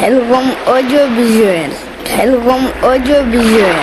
Khelcom audiovisuel. Khelcom audiovisuel.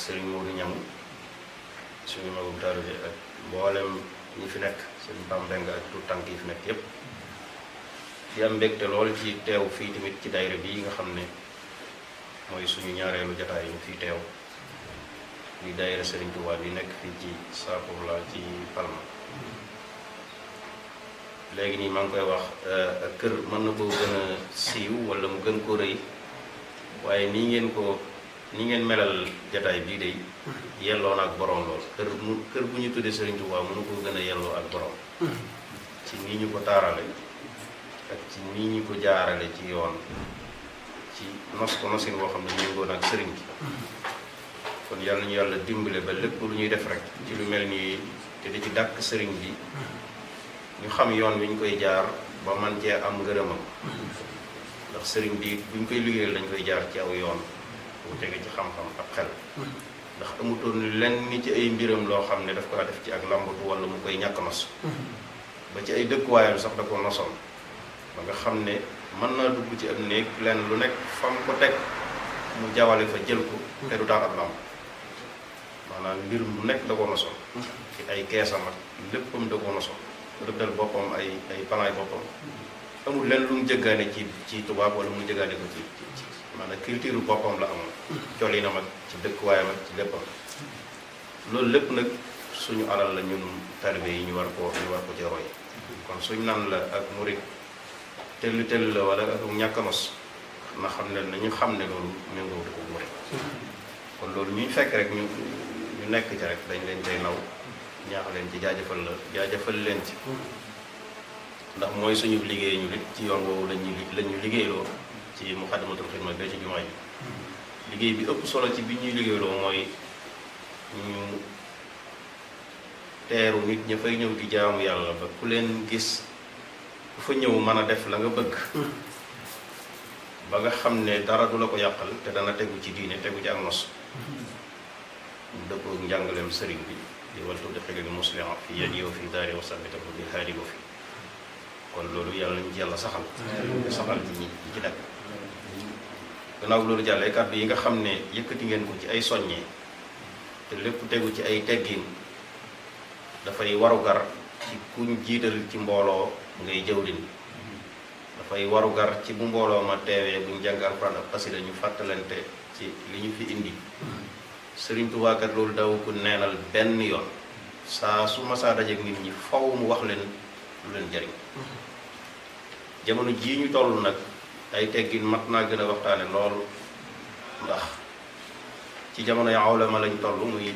Sëriñ Modou Ñam suñu magum taalibe ak mboolem ñi fi nekk sëriñ Pam Benga ak tout tànk yi fi nekk yépp di am mbégte lool ci teew fii tamit ci daayira bii nga xam ne mooy suñu ñaareelu jataay yi fii teew di daayira Sëriñ Tuubaa bi nekk fii ci Sapourla ci Palma léegi nii maa ngi koy wax kër mën na koo gën a siiw wala mu gën ko rëy waaye ni ngeen melal jataay bii de yelloo na ak borom lool kër bu ñu tuddee Sëriñ Tuubaa mënu ko gën a yelloo ak borom ci nii ñu ko taarale ak ci nii ñu ko jaarale ci yoon ci nos ko nosin boo xam ne méngoo ak sëriñ bi kon yàlla ñu yàlla dimbale ba lépp lu ñuy def rek ci lu mel nii te di ci dàkk sëriñ bi ñu xam yoon wi ñu koy jaar ba man cee am ngërëmam ndax sëriñ bi buñ koy liggéeyal dañ koy jaar ci aw yoon bu tege ci xam-xam ak xel ndax amutoon lenn ni ci ay mbiram loo xam ne daf ko def ci ak lambatu wala mu koy ñàkk nos ba ci ay dëkkuwaayam sax da ko nosoon ba nga xam ne mën naa dugg ci am néeg lenn lu nekk fam ko teg mu jawale fa jël ko te du taal ab lamb maanaam mbir mu nekk da ko nosoon ci ay keesam ak léppam da ko nosoon rëddal boppam ay palaay boppam amul leen lu mu jëggaane ci tubaab wala mu jëggaane ko ci maanaam culture boppam la amoon colinam ak ci dëkkuwaayam ak ci léppam loolu lépp nag suñu alal la ñun taalibe yi ñu war ko ci roy kon suñ nan la ak murit tell la wala ak ñàkk a mos na xam ne nañu xam ne loolu méngoo ko murit kon loolu ñuy fekk rek ñu nekk ci rek dañ leen tey naw ñaax leen ci jaajëfal leen ci ndax mooy suñu liggéey ñu lit ci yoon woowu lañu liggéeyloo ci Muxaddamatul Xidma ba ci jumaa ji liggéey bi ëpp solo ci bi ñuy liggéeyloo mooy ñu teeru nit ña fay ñëw di jaamu yàlla ba ku leen gis ku fa ñëw mën a def la nga bëgg ba nga xam ne dara du la ko yàqal te dana tegu ci diine tegu ci ak nos mu dëppoo njàngaleem sëriñ bi di wal tudxilil muslima fi yadi wa fi daari wa sabitahu bil haadi wa fi kon loolu yàlla nañu ci yàlla saxal ci ñi ci nekk gannaaw loolu jàllee kàddu yi nga xam ne yëkkati ngeen ko ci ay soññee te lépp tegu ci ay teggin dafay warugar ci kuñ jiital ci mbooloo ngay jëwlin dafay warugar ci bu mbooloo ma teewee buñ jàng alxuraan ak xasida ñu fàttalante ci li ñu fi indi Sëriñ Tuubaa kat loolu daw ko neenal benn yoon saa su ma saa dajeek nit ñi faw mu wax leen lu leen jariñ jamono jii ñu toll nag ay teggin mat naa gën a waxtaane lool ndax ci jamono ya awlama lañ toll muy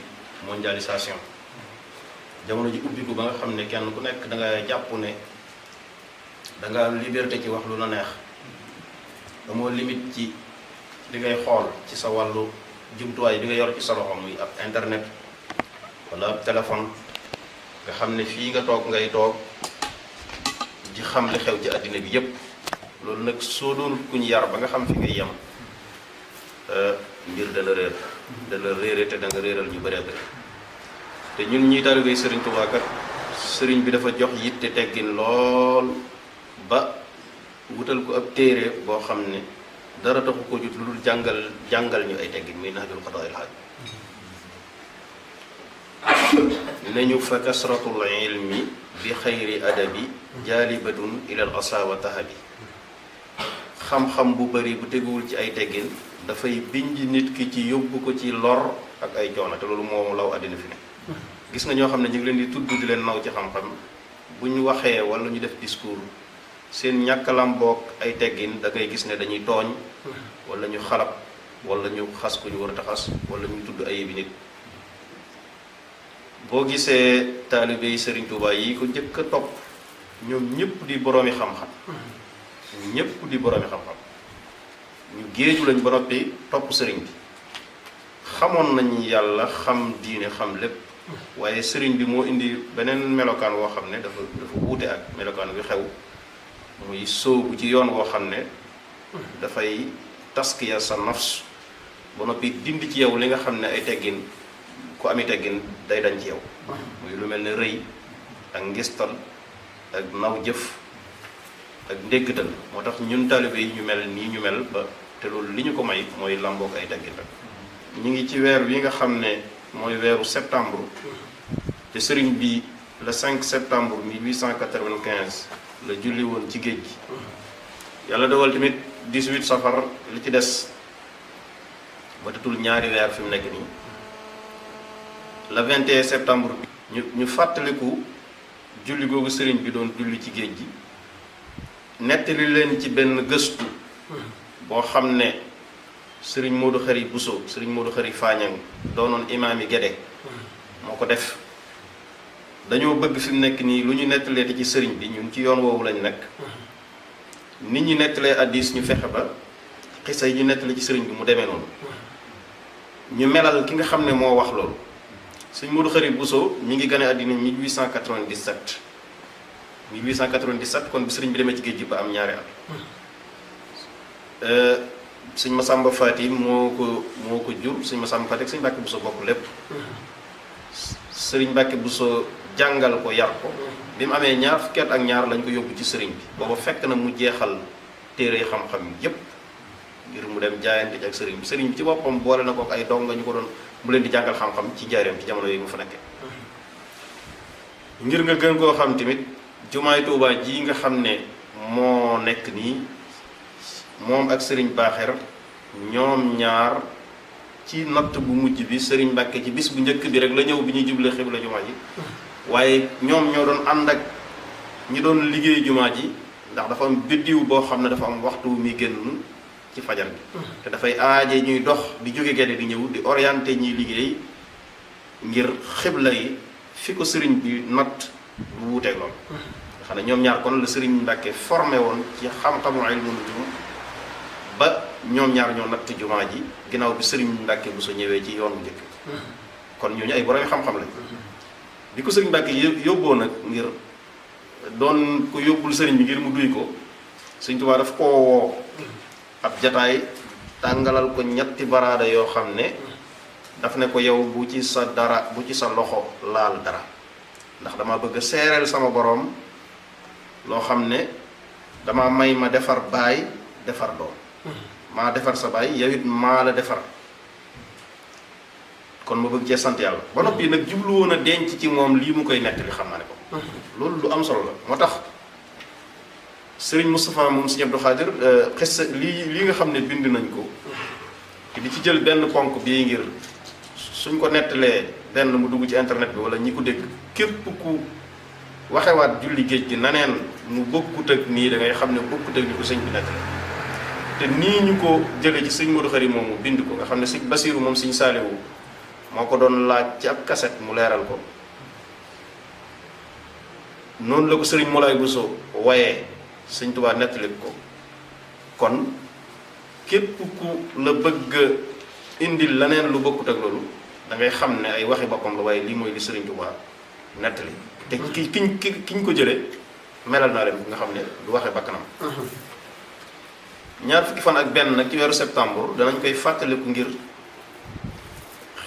mondialisation jamono ji ubbiku ba nga xam ne kenn ku nekk da nga jàpp ne da nga am liberté ci wax lu la neex amoo limite ci li ngay xool ci sa wàllu jumtuwaay bi nga yor ci sa loxo muy ab internet wala ab téléphone nga xam ne fii nga toog ngay toog di xam li xew ci àddina bi yépp loolu nag soo doon kuñ yar ba nga xam fi ngay yem mbir dana réere te da nga réeral ñu bëree bëri te ñun ñi taalibe Sëriñ Tuubaa kat sëriñ bi dafa jox yitte teggin lool ba wutal ko ab téere boo xam ne dara taxu ko jut lu dul jàngal ñu ay teggin muy Nahjul Qadaa'il Haaj ne ñu fa kasratul ilmi bi xayri adabi jaalibatun ilal asa wa tahabi xam-xam bu bari bu teguwul ci ay teggin dafay binj nit ki ci yóbbu ko ci lor ak ay coono te loolu moo law àddina fi ne gis nga ñoo xam ne ñu ngi leen di tudd di leen naw ci xam-xam bu ñu waxee wala ñu def discours seen ñàkkalam boog ay teggin da ngay gis ne dañuy tooñ wala ñu xalab wala ñu xas ku ñu war a taxas wala ñu tudd ay bi nit boo gisee taalibe yi Sëriñ Tuubaa yi ko njëkk a topp ñoom ñëpp di boroomi xam-xam ñu géeju lañ ba noppi topp sëriñ bi xamoon nañ yàlla xam diine xam lépp waaye sëriñ bi moo indi beneen melokaan woo xam ne dafa wuute ak melokaan wi xew muy sóobu ci yoon woo xam ne dafay taskiya sa nafs ba noppi dindi ci yow li nga xam ne ay teggin ku ami teggin day dañ ci yow muy lu mel ne rëy ak ngistal ak naw jëf ak ndéggtal moo tax ñun taalibe yi ñu mel nii ñu mel ba te loolu li ñu ko may mooy làmboog ay teggin rek ñu ngi ci weer wi nga xam ne mooy weeru septembre te sëriñ bi le 5 septembre 1895 la julli woon ci géej gi yàlla dogal tamit 18 safar li ci des ba tatul ñaari weer fi mu nekk nii le 21 septembre ñu fàttaliku julli googu sëriñ bi doon julli ci géej gi nettali leen ci benn gëstu boo xam ne sëriñ Modou Khari Bousso sëriñ Modou Khari Fagnang doonoon imaam yi Gédé moo ko def dañoo bëgg fi mu nekk nii lu ñu nettaleeti ci sëriñ bi ñun ci yoon woowu lañ nekk nit ñi nettalee hadiis ñu fexe ba xisa yi ñu nettali ci sëriñ bi mu demee noonu ñu melal ki nga xam ne moo wax loolu sëriñ Modou Khari Bousso mi ngi gane àddina 1897 kon bi sëriñ bi demee ci géej gi ba am ñaari at sëñ Masamba Faati moo ko jur sëñ Masamba Faati ak sëñ Mbàkke Bousso bokk lépp sëriñ Mbàkke Bousso jàngal ko yar ko bi mu amee ñaar fukki at ak ñaar lañ ko yóbbu ci sëriñ bi booba fekk na mu jeexal téere xam-xam yépp ngir mu dem jaayante ci ak sëriñ bi ci boppam boole na ko ak ay dong nga ñu ko doon mu leen di jàngal xam-xam ci jaareem ci jamono yi mu fa nekkee ngir nga gën koo xam tamit jumaay Tuubaa ji nga xam ne moo nekk nii moom ak sëriñ Baaxeer ñoom ñaar ci natt bu mujj bi sëriñ Mbàkke ci bis bu njëkk bi rek la ñëw bi ñuy juble xibla jumaa ji waaye ñoom ñoo doon ànd ak ñi doon liggéey jumaa ji ndax dafa am biddiw boo xam ne dafa am waxtu mi génn ci fajar bi te dafay aaje ñuy dox di jóge gerte di ñëw di orienté ñuy liggéey ngir xibla yi fi ko sëriñ bi natt bu wuuteeg lool nga xam ne ñoom ñaar kon la sëriñ Mbàkke formé woon ci xam-xamu ilmu nujum ba ñoom ñaar ñoo natt jumaa ji ginnaaw bi sëriñ Mbàkke bu sa ñëwee ci yoon bu njëkk kon ñooñu ay borom xam-xam lañ bi ko sëriñ Mbàkke yóbboo nag ngir doon ko yóbbul sëriñ bi ngir mu duy ko sëriñ Tuubaa daf koo woo ab jataay tàngalal ko ñetti baraada yoo xam ne daf ne ko yow bu ci sa loxo laal dara ndax dama bëgg a seereel sama boroom loo xam ne dama may ma defar baay defar doom maa defar sa baay yow it maa la defar kon ma bëgg cee sant yàlla ba noppi nag jubluwoon a denc ci moom lii mu koy nettali xam naa ne ko loolu lu am solo la moo tax sëriñ Moustapha moom sëriñ Abdou Khadir xis lii nga xam ne bind nañ ko te di ci jël benn ponk bii ngir suñ ko nettalee benn mu dugg ci internet bi wala ñi ko dégg képp ku waxewaat julli géej gi naneen mu bokkut ak nii da ngay xam ne bokkut ak ni ko sëñ bi nettali te nii ñu ko jëlee ci sëñ Modou Khari moomu bind ko nga xam ne sëñ Basiiru moom sëñ Saaliwu moo ko doon laaj ci ab kaset mu leeral ko noonu la ko sëriñ Moulay Bousso waaye sëñ Tuubaa nettali ko kon képp ku la bëgg indi leneen lu bokkut ak loolu da ngay xam ne ay waxi boppam la waaye lii mooy li sëriñ Tuubaa nettali te kiñ ko jëlee melal naa leen nga xam ne du waxe bakkanam ñaar fukki fan ak benn nag ci weeru septembre danañ koy fàttaliku ngir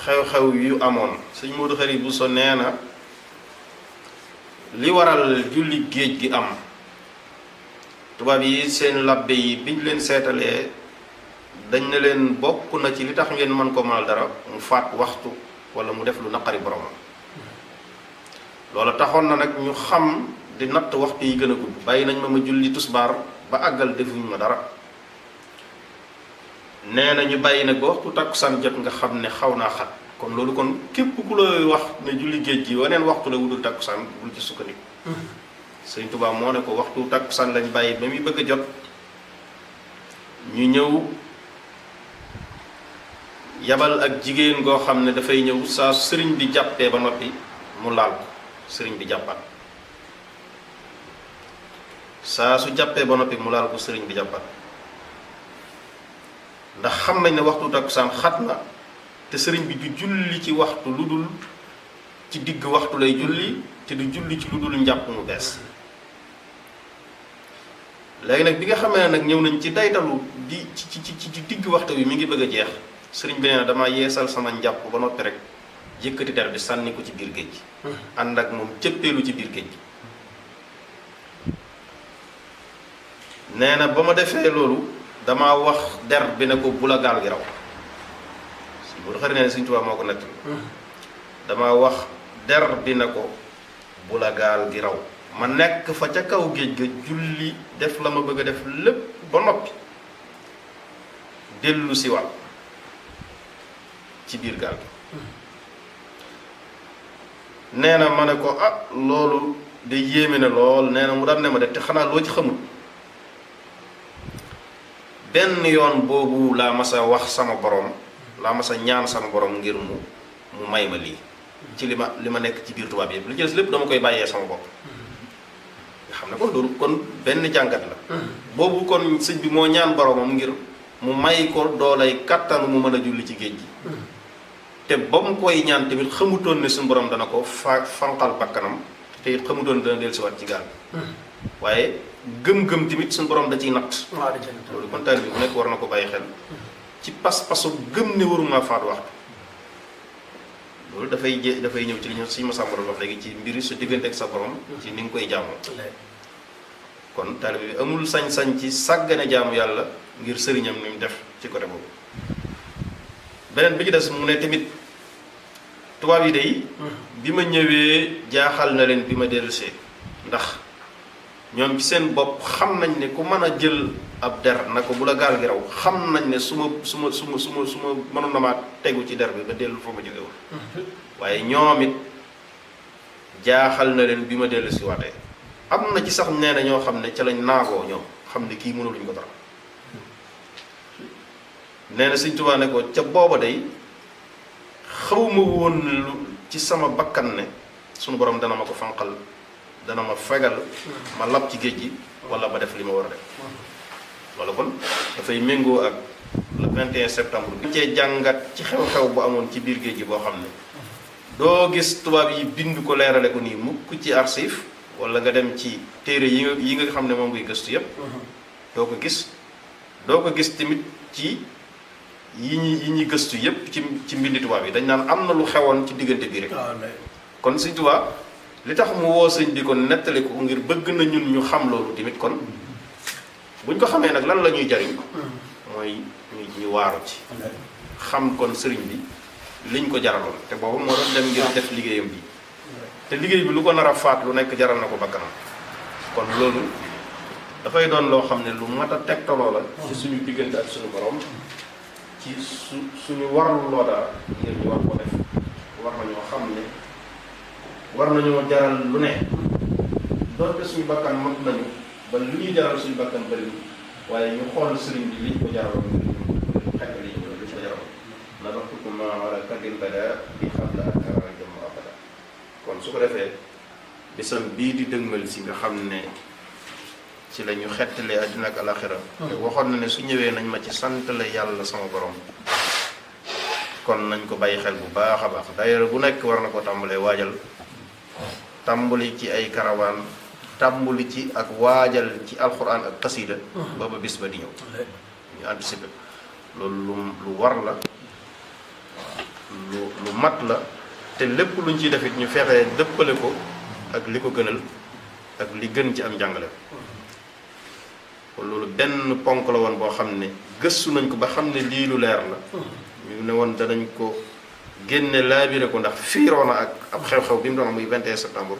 xew-xew yu amoon sëñ Modou Khari Bousso nee na li waral julli géej gi am tubaab yi seen labbe yi biñ leen seetalee dañ ne leen bokk na ci li tax ngeen mën ko mal dara mu faat waxtu wala mu def lu naqari boromam loola taxoon na nag ñu xam di natt waxtu yi gën a gudd bàyyi nañ ma julli tusbaar ba àggal defuñ ma dara nee na ñu bàyyi nag ba waxtu takkusaan jot nga xam ne xaw naa xat kon loolu kon képp ku la wax ne julli géej gi waneen waxtu la wudul takkusaan bul ci sukkandiku Sëriñ Tuubaa moo ne ko waxtu takkusaan lañ bàyyi ba muy bëgg a jot ñu ñëw yabal ak jigéen goo xam ne dafay ñëw saa sëriñ bi jàppee ba noppi mu laal ko sëriñ bi jàppaat saa su jàppee ba noppi mu laal ko sëriñ bi jàppaat ndax xam nañ ne waxtu takkusaan xat na te sëriñ bi du julli ci waxtu lu dul ci digg waxtu lay julli te du julli ci lu dul njàpp mu bees léegi nag bi nga xamee ne nag ñëw nañ ci daytalu di ci digg waxtu bi mi ngi bëgg a jeex sëriñ bi nee na damaa yeesal sama njàpp ba noppi rek yëkkati der bi sànni ko ci biir géej gi ànd ak moom cëppeelu ci biir géej gi nee na ba ma defee loolu damaa wax der bi ne ko bu la gaal gi raw si bu xëri ne Sëriñ Tuubaa moo ko nekk damaa wax der bi ne ko bu la gaal gi raw ma nekk fa ca kaw géej ga julli def la ma bëgg a def lépp ba noppi dellu si waat ci biir gaal gi nee na ma ne ko ah loolu de yéeme na lool nee na mu daan ne ma de te xanaa loo ci xamul benn yoon boobu laa masa wax sama borom laa masa ñaan sama borom ngir mu may ma lii ci li ma nekk ci biir tubaab yëpp li jël lépp dama koy bàyyee sama bopp nga xam ne kon loolu kon benn jàngat la boobu kon sëñ bi moo ñaan boromam ngir mu may ko doolay kattanu mu mën a julli ci géej gi te ba mu koy ñaan tamit xamutoon ne suñu borom dana ko fanqal bakkanam te it xamutoon ne dana dellusiwaat ci gaal waaye gëm-gëm tamit suñu borom da ciy natt loolu kon taalibe bi bu nekk war na ko bàyyi xel ci pas-pasu gëm ne waruma faat waxtu loolu dafay ñëw ci li ñu suñu Masamba doon wax léegi ci mbiri su diggante ak sa borom ci ni nga koy jaamoo kon taalibe bi amul sañ-sañ ci sàggane jaamu yàlla ngir sëriñam ni mu def ci côté boobu beneen bi ci des mu ne tamit tubaab yi day bi ma ñëwee jaaxal na leen bi ma dellusee ndax ñoom ci seen bopp xam nañ ne ku mën a jël ab der na ko bu la gaal gi raw xam nañ ne su ma mënoon na maa tegu ci der bi ba dellu fa ma jógewul waaye ñoom it jaaxal na leen bi ma dellu si waatee am na ci sax nee na ñoo xam ne ca lañ naagoo ñoom xam ne kii mënuluñ ko dara nee na Sëñ Tuubaa ne ko ca booba day xawma woon lu ci sama bakkan ne sunu borom dana ma ko fanqal dana ma fegal ma lab ci géej gi wala ba def li ma war a def wala kon dafay méngoo ak le 21 septembre bi cee jàngat ci xew-xew bu amoon ci biir géej gi boo xam ne doo gis tubaab yi bind ko leerale ko nii mukk ci archive wala nga dem ci téere yi nga xam ne moom ngay gëstu yépp doo ko gis tamit ci yi ñuy gëstu yépp ci mbindi tubaab yi dañ naan am na lu xewoon ci diggante bi rek kon Sëñ Tuubaa li tax mu woo sëñ bi kon nettali ko ngir bëgg na ñun ñu xam loolu tamit kon buñ ko xamee nag lan la ñuy jariñ mooy ñu waaru ci xam kon sëriñ bi liñ ko jaraloon te boobu moo doon dem ngir def liggéeyam bi te liggéey bi lu ko nar a faat lu nekk jaral na ko bakkanam kon loolu dafay doon loo xam ne lu mat a tegtaloo la ci suñu diggante ak suñu borom ci suñu warul loo daal ngir ñu war ko def war nañoo xam ne war nañoo jaral lu ne doonte suñu bakkan mat nañu ba lu ñuy jaral suñu bakkan bëri waaye ñu xool sëriñ bi liñ ko jaraloon xekk liñ ko jaraloon na doxtuko ma wala kadil bada bi xam la ak kara jëm abada kon su ko defee bisam bii di dëgmal si nga xam ne ci la ñu xettalee àddina ak alaxira te waxoon na ne su ñëwee nañ ma ci santale yàlla sama borom kon nañ ko bàyyi xel bu baax a baax daayira bu nekk war na ko tàmbalee waajal tàmbali ci ay karawaan tàmbali ci ak waajal ci alxuraan ak xasida ba bis ba di ñëw ñu anticiper loolu lu war la lu mat la te lépp luñ ciy def it ñu fexee dëppale ko ak li ko gënal ak li gën ci am njàngale kon loolu benn ponk la woon boo xam ne gëstu nañ ko ba xam ne lii lu leer la ñu ne woon danañ ko génne laabire ko ndax fiiroona ak ab xew-xew bi mu doon muy 21 septembre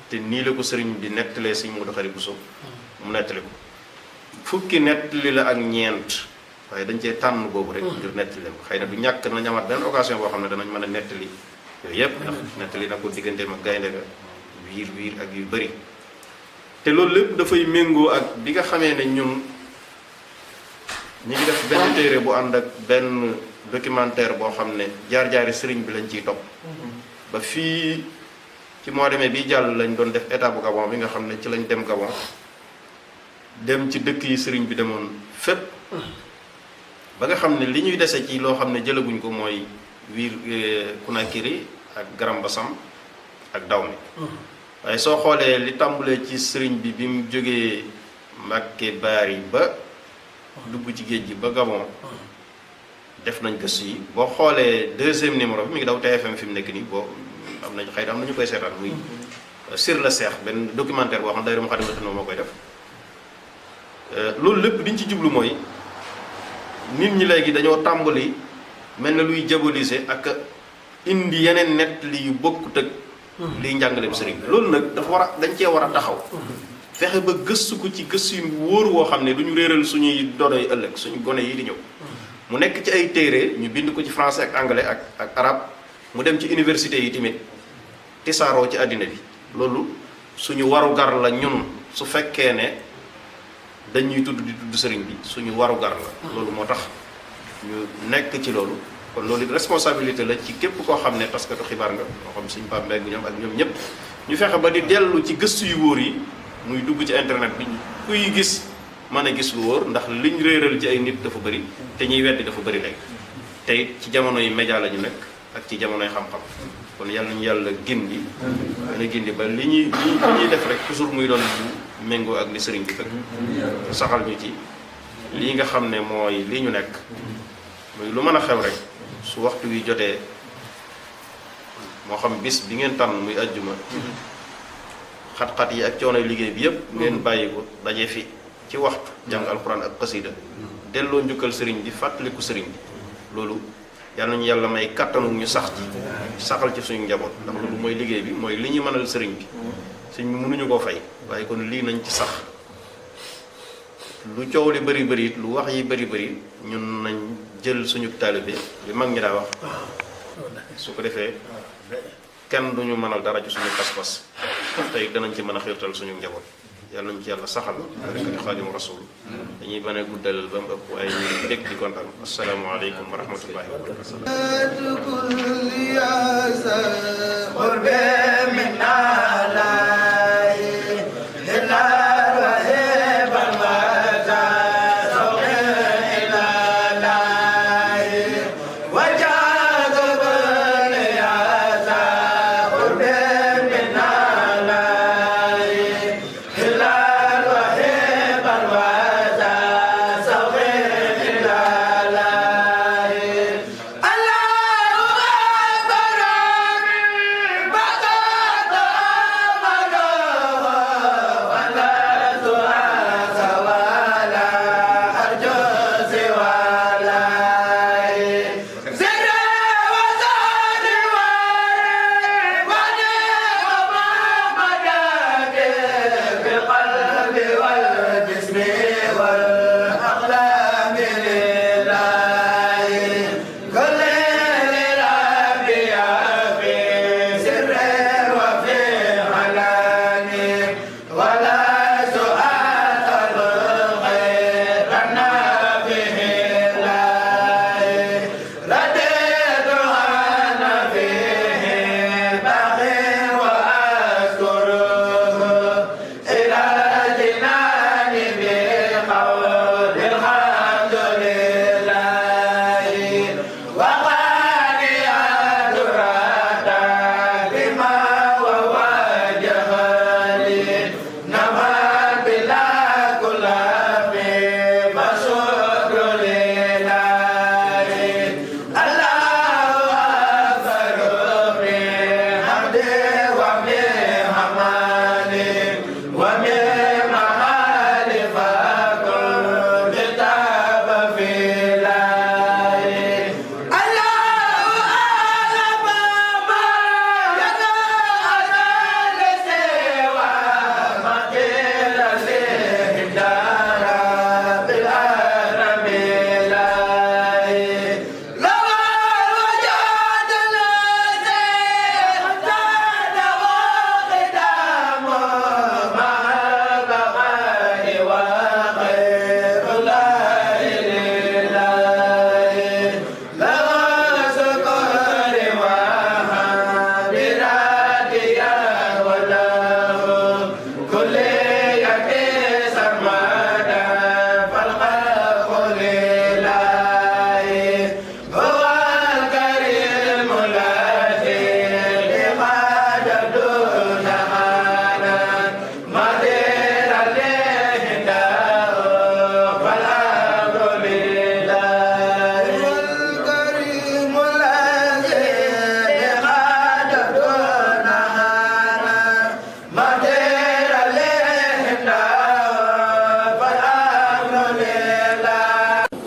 te nii la ko sëriñ bi nettalee sëñ Modou Khari Bousso mu nettali ko fukki nettali la ak ñeent waaye dañ cee tànn boobu rek ngir nettali leen ko xëy na du ñàkk nañ amaat benn occasion boo xam ne danañ mën a nettali yooyu yëpp ndax nettali na ko digganteem ak gaynde ga wiir ak yu bëri te loolu lépp dafay méngoo ak bi nga xamee ne ñun ñu ngi def benn téere bu ànd ak benn documentaire boo xam ne jaar-jaari sëriñ bi lañ ciy topp ba fii ci mois de mai bi jàll lañ doon def état bu Gabon bi nga xam ne ci lañ dem Gabon dem ci dëkk yi sëriñ bi demoon fépp ba nga xam ne li ñuy dese ci loo xam ne jëlaguñ ko mooy wiir Conakry ak Grand Bassam ak Dahomey waaye soo xoolee li tàmbalee ci sëriñ bi bi mu jógee Mbacké Bari ba dugg ci géej gi ba Gabon def nañ gëstu yi boo xoolee deuxième numéro bi mi ngi daw TFM fi mu nekk nii boo am nañ xëy na am nañu koy seetaan muy Sur le Cheikh benn documentaire boo xam ne daayira Moukhaddamatoul Khidma moo koy def loolu lépp liñ ci jublu mooy nit ñi léegi dañoo tàmbali mel na luy diaboliser ak indi yeneen nett li yu bokkut ak liy njàngaleem sëriñ bi loolu nag dafa war a dañ cee war a taxaw fexe ba gëstu ko ci gëstu yu wóor woo xam ne du ñu réeral suñuy dodoy ëllëg suñu gone yi di ñëw mu nekk ci ay téere ñu bind ko ci français ak anglais ak arabe mu dem ci université yi tamit tisaaroo ci àddina bi loolu suñu warugar la ñun su fekkee ne dañuy tudd di tudd sëriñ bi suñu warugar la loolu moo tax ñu nekk ci loolu kon loolu responsabilité la ci képp koo xam ne taskatu xibaar nga moo xam suñu Pape Mbengue ñoom ak ñoom ñëpp ñu fexe ba di dellu ci gëstu yu wóor yi muy dugg ci internet bi kuy gis mën a gis lu wóor ndax liñ réeral ci ay nit dafa bëri te ñuy weddi dafa bëri léegi te it ci jamono yi média la ñu nekk ak ci jamonoy xam-xam kon yàlla nañu yàlla gindi dana gindi ba li ñuy def rek toujours muy doon bu méngoo ak li sëriñ bi bëgg saxal ñu ci lii nga xam ne mooy li ñu nekk muy lu mën a xew rek su waxtu wi jotee moo xam bis bi ngeen tànn muy ajjuma xat-xat yi ak coono liggéey bi yépp ngeen bàyyi ko daje fi ci waxtu jàng alxuraan ak xasida delloo njukkal sëriñ bi fàttaliku sëriñ bi loolu yal nañu yàlla may kattanu ñu sax ci saxal ci suñu njaboot ndax loolu mooy liggéey bi mooy li ñu mënal sëriñ bi mënuñu koo fay waaye kon lii nañ ci sax lu coow li bëri bëri it lu wax yi bëri bëri ñun nañ jël suñu taalibe bi mag ñi daa wax su ko defee kenn duñu mënal dara ci suñu pas-pas tey danañ ci mën a xiirtal suñu njaboot yàlla nañ ci yàlla saxal barkati Xaadimu Rasuul dañuy mën a guddalal ba mu ëpp waaye ñu ngi dégg di kontaan asalaamaaleykum wa rahmatullahi wa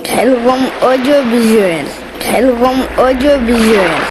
Khelcom audiovisuel. Khelcom audiovisuel.